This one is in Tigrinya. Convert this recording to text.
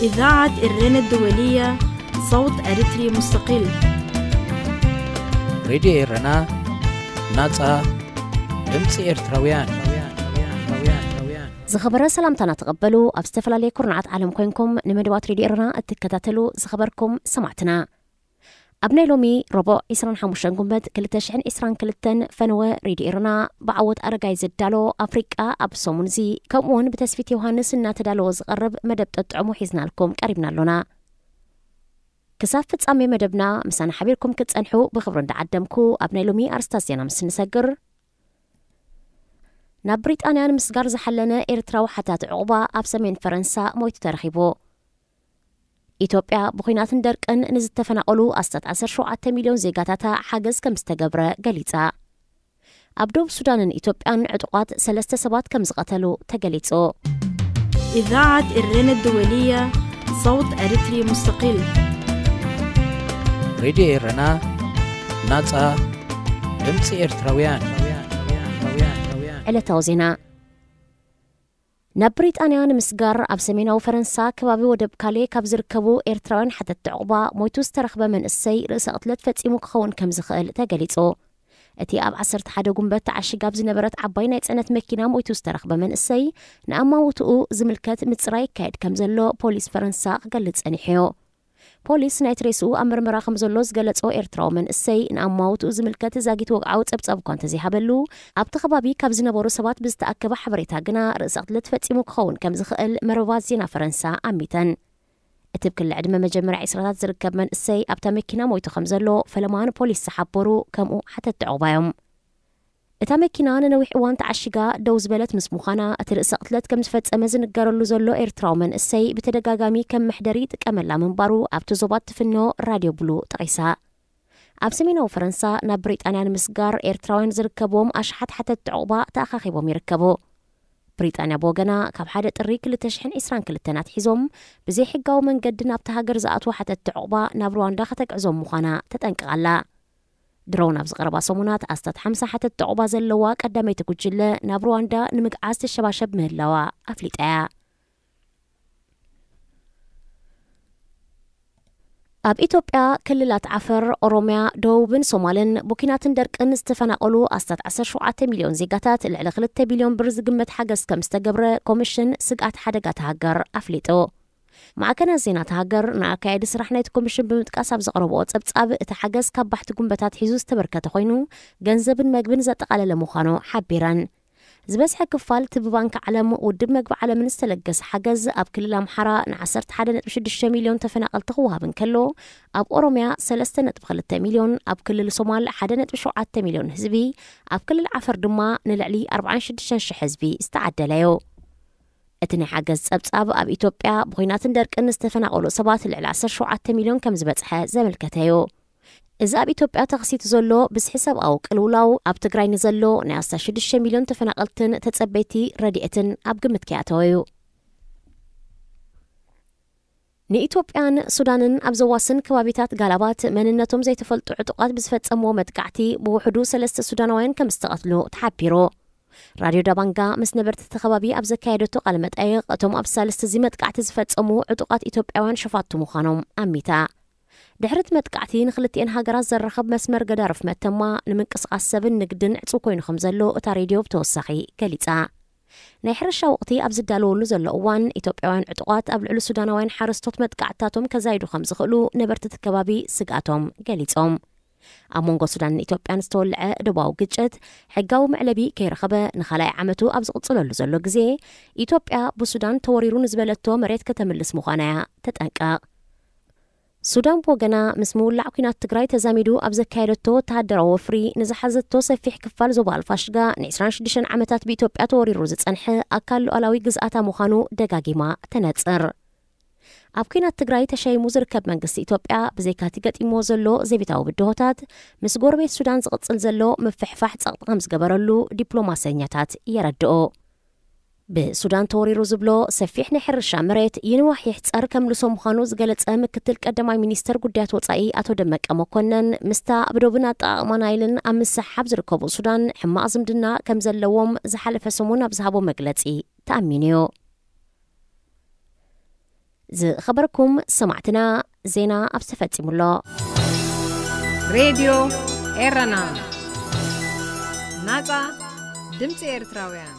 إذاعة إرينا الدولية، صوت أريتري مستقل. ሬድዮ ኤረና፣ ናጻ ድምጺ ኤርትራውያን። ዝኸበረ ሰላምታና ተቐበሉ። ኣብ ዝተፈላለየ ኩርናዓት ዓለም ኮይንኩም ንመደባት ሬድዮ ኤረና እትከታተሉ ዝኸበርኩም ሰማዕትና፣ ኣብ ናይ ሎሚ ረቡዕ ዕስራን ሓሙሽተን ጉንበት ክልተ ሽሕን ዕስራን ክልተን ፈነወ ሬድዮ ኤረና ብዓወት ኣረጋይ ዝዳሎ ኣፍሪቃ ኣብ ሰሙን እዚ፣ ከምኡውን ብተስፊት ዮሃንስ እናተዳለወ ዝቐርብ መደብ ጠጥዕሙ ሒዝናልኩም ቀሪብና ኣሎና። ክሳብ ፍጻሜ መደብና ምሳና ሓቢርኩም ክትጸንሑ ብኽብሪ እንዳዓደምኩ፣ ኣብ ናይ ሎሚ ኣርስታት ዜና ምስ ንሰግር፣ ናብ ብሪጣንያ ንምስጋር ዝሓለነ ኤርትራዊ ሓታቲ ዕቑባ ኣብ ሰሜን ፈረንሳ ሞይቱ ተረኺቡ። ኢትዮጵያ ብኹናትን ደርቅን ንዝተፈናቐሉ ኣስታት ዓሰርተ ሸውዓተ ሚልዮን ዜጋታታ ሓገዝ ከም ዝተገብረ ገሊጻ። ኣብ ደቡብ ሱዳንን ኢትዮጵያን ዕጡቓት ሰለስተ ሰባት ከም ዝቐተሉ ተገሊጹ። إذاعة إرينا الدولية، صوت أريتري مستقل. ሬድዮ ኤረና፣ ናጻ ድምጺ ኤርትራውያን። ዕለታዊ ዜና። ናብ ብሪጣንያ ንምስጋር ኣብ ሰሜናዊ ፈረንሳ ከባቢ ወደብ ካሌ ካብ ዝርከቡ ኤርትራውያን ሓተትቲ ዕቑባ ሞይቱ ዝተረኽበ መንእሰይ ርእሰ ቅትለት ፈጺሙ ክኸውን ከም ዝኽእል ተገሊጹ። እቲ ኣብ ዓሰርተ ሓደ ጉንበት ተዓሺጋ ኣብ ዝነበረት ዓባይ ናይ ጽዕነት መኪና ሞይቱ ዝተረኽበ መንእሰይ፣ ንኣማውትኡ ዝምልከት ምጽራይ ይካየድ ከም ዘሎ ፖሊስ ፈረንሳ ክገልጽ ጸኒሑ እዩ። ፖሊስ ናይቲ ሬስኡ ኣብ ምርመራ ከም ዘሎ ዝገለጾ ኤርትራዊ መንእሰይ፣ ንኣማውትኡ ዝምልከት ዛጊት ወግዓዊ ጸብጻብ እኳ እንተዘይሃበሉ፣ ኣብቲ ከባቢ ካብ ዝነበሩ ሰባት ብዝተኣከበ ሓበሬታ ግና ርእሰ ቅትለት ፈጺሙ ክኸውን ከም ዝኽእል መርበባት ዜና ፈረንሳ ኣሚተን። እቲ ኣብ ክሊ ዕድመ መጀመርያ ዕስራታት ዝርከብ መንእሰይ ኣብታ መኪና ሞይቱ ከም ዘሎ ፈለማ ንፖሊስ ዝሓበሩ ከምኡ ሓተትቲ ዕቑባ እዮም። እታ መኪና ንነዊሕ እዋን ተዓሺጋ ደው ዝበለት ምስ ምዃና፣ እቲ ርእሰ ቅትለት ከም ዝፈጸመ ዝንገረሉ ዘሎ ኤርትራዊ መንእሰይ ብተደጋጋሚ ከም መሕደሪ ይጥቀመላ ምንባሩ ኣብቲ ዞባ እትፍኖ ራድዮ ብሉ ጠቒሳ። ኣብ ሰሜናዊ ፈረንሳ ናብ ብሪጣንያ ንምስጋር ኤርትራውያን ዝርከብዎም ኣሽሓት ሓተትቲ ዕቑባ ተኣኻኺቦም ይርከቡ። ብሪጣንያ ብወገና፣ ካብ ሓደ ጥሪ ክልተ ሽሕን ዕስራን ክልተን ኣትሒዞም ብዘይሕጋዊ መንገዲ ናብቲ ሃገር ዝኣትዉ ሓተትቲ ዕቑባ ናብ ሩዋንዳ ከተግዕዞም ምዃና ተጠንቅቕ ኣላ። ድሮን ኣብ ዝቐረባ ሰሙናት ኣስታት ሓምሳ ሓተትቲ ዕቑባ ዘለዋ ቀዳመይቲ ጉጅለ ናብ ሩዋንዳ ንምግዓዝ ትሸባሸብ ምህላዋ ኣፍሊጣ እያ። ኣብ ኢትዮጵያ ክልላት ዓፈር፣ ኦሮምያ፣ ደቡብን ሶማልን ብኲናትን ደርቅን ዝተፈናቐሉ ኣስታት ዓሰርተ ሸውዓተ ሚልዮን ዜጋታት ልዕሊ ክልተ ቢልዮን ብር ዝግመት ሓገዝ ከም ዝተገብረ ኮሚሽን ስግኣት ሓደጋ እታ ሃገር ኣፍሊጡ። ማዕከናት ዜና እታ ሃገር ንኣካያዲ ስራሕ ናይቲ ኮሚሽን ብምጥቃስ ኣብ ዘቕረብኦ ጸብጻብ፣ እቲ ሓገዝ ካብ ባሕቲ ጉንበታት ሒዙ ዝተበርከተ ኮይኑ፣ ገንዘብን መግብን ዘጠቓለለ ምዃኑ ሓቢረን። ዝበዝሐ ክፋል እቲ ብባንኪ ዓለም፣ ውድብ መግቢ ዓለምን ዝተለገሰ ሓገዝ ኣብ ክልል ኣምሓራ ንዓሰርተ ሓደ ነጥቢ ሽዱሽተ ሚልዮን ተፈናቐልቲ ክወሃብ እንከሎ፣ ኣብ ኦሮምያ ሰለስተ ነጥቢ ክልተ ሚልዮን፣ ኣብ ክልል ሶማል ሓደ ነጥቢ ሸውዓተ ሚልዮን ህዝቢ፣ ኣብ ክልል ዓፈር ድማ ንልዕሊ ኣርባዓን ሽዱሽተን ሽሕ ህዝቢ ዝተዓደለ እዩ። እቲ ናይ ሓገዝ ጸብጻብ ኣብ ኢትዮጵያ ብኹናትን ደርቅን ዝተፈናቐሉ ሰባት ልዕሊ ዓሰርተ ሸውዓተ ሚልዮን ከም ዝበጽሐ ዘመልከተ እዩ። እዚ ኣብ ኢትዮጵያ ተኸሲቱ ዘሎ ብዝሒ ሰብኣዊ ቅልውላው ኣብ ትግራይ ንዘሎ ናይ ኣስታት ሽዱሽተ ሚልዮን ተፈናቐልትን ተጸበይቲ ረድኤትን ኣብ ግምት ከይኣተወ እዩ። ንኢትዮጵያን ሱዳንን ኣብ ዘዋስን ከባቢታት ጋላባት መንነቶም ዘይተፈልጡ ዕጡቓት ብዝፈጸምዎ መጥቃዕቲ ብውሕዱ ሰለስተ ሱዳናውያን ከም ዝተቐትሉ ተሓቢሩ። ራድዮ ዳባንጋ ምስ ነበርቲ እቲ ከባቢ ኣብ ዘካየደቶ ቃለ መጠይቕ፣ እቶም ኣብ ሳልስቲ እዚ መጥቃዕቲ ዝፈጸሙ ዕጡቓት ኢትዮጵያውያን ሸፋቱ ምዃኖም ኣሚታ። ድሕሪ እቲ መጥቃዕቲ ንክልቲኤን ሃገራት ዘራኽብ መስመር ገዳርፍ መተማ ንምንቅስቓስ ሰብን ንግድን ዕጹው ኮይኑ ከም ዘሎ እታ ሬድዮ ብተወሳኺ ገሊጻ። ናይ ሕርሻ ወቕቲ ኣብ ዝዳለወሉ ዘሎ እዋን፣ ኢትዮጵያውያን ዕጡቓት ኣብ ልዕሊ ሱዳናውያን ሓረስቶት መጥቃዕትታቶም ከዛይዱ ከም ዝኽእሉ ነበርቲ እቲ ከባቢ ስግኣቶም ገሊጾም። ኣብ መንጎ ሱዳንን ኢትዮጵያን ዝተወልዐ ዶባዊ ግጭት ሕጋዊ መዕለቢ ከይረኸበ ንኻልኣይ ዓመቱ ኣብ ዝቕጽለሉ ዘሎ ግዜ፣ ኢትዮጵያ ብሱዳን ተወሪሩ ንዝበለቶ መሬት ከተምልስ ምዃና እያ ተጠንቀቕ። ሱዳን ብወገና፣ ምስ ምውላዕ ኲናት ትግራይ ተዛሚዱ ኣብ ዘካየደቶ ወተሃደራዊ ወፍሪ ንዝሓዘቶ ሰፊሕ ክፋል ዞባ ኣልፋሽጋ፣ ን ዕስራን ሽዱሽተን ዓመታት ብኢትዮጵያ ተወሪሩ ዝጸንሐ ኣካል ሉዓላዊ ግዝኣታ ምዃኑ ደጋጊማ ተነጽር። ኣብ ኲናት ትግራይ ተሸይሙ ዝርከብ መንግስቲ ኢትዮጵያ፣ ብዘይካቲ ገጢምዎ ዘሎ ዘቤታዊ ብድሆታት፣ ምስ ጎረቤት ሱዳን ዝቕጽል ዘሎ ምፍሕፋሕ ጸቕጢ ከም ዝገበረሉ ዲፕሎማሰኛታት የረድኡ። ብሱዳን ተወሪሩ ዝብሎ ሰፊሕ ናይ ሕርሻ መሬት ይንዋሕ ይሕጸር ከምልሶ ምዃኑ ዝገለጸ ምክትል ቀዳማይ ሚኒስተር ጉዳያት ወጻኢ ኣቶ ደመቀ መኮነን፣ ምስታ ኣብ ዶብን ኣጠቓቕማ ናይልን ኣብ ምስሕሓብ ዝርከቡ ሱዳን ሕማቕ ዝምድና ከም ዘለዎም ዝሓለፈ ሰሙን ኣብ ዝሃቦ መግለጺ ተኣሚኑ እዩ። ዝኸበርኩም ሰማዕትና፣ ዜና ኣብ ዝተፈጺሙሎ። ሬድዮ ኤረና፣ ናጻ ድምፂ ኤርትራውያን።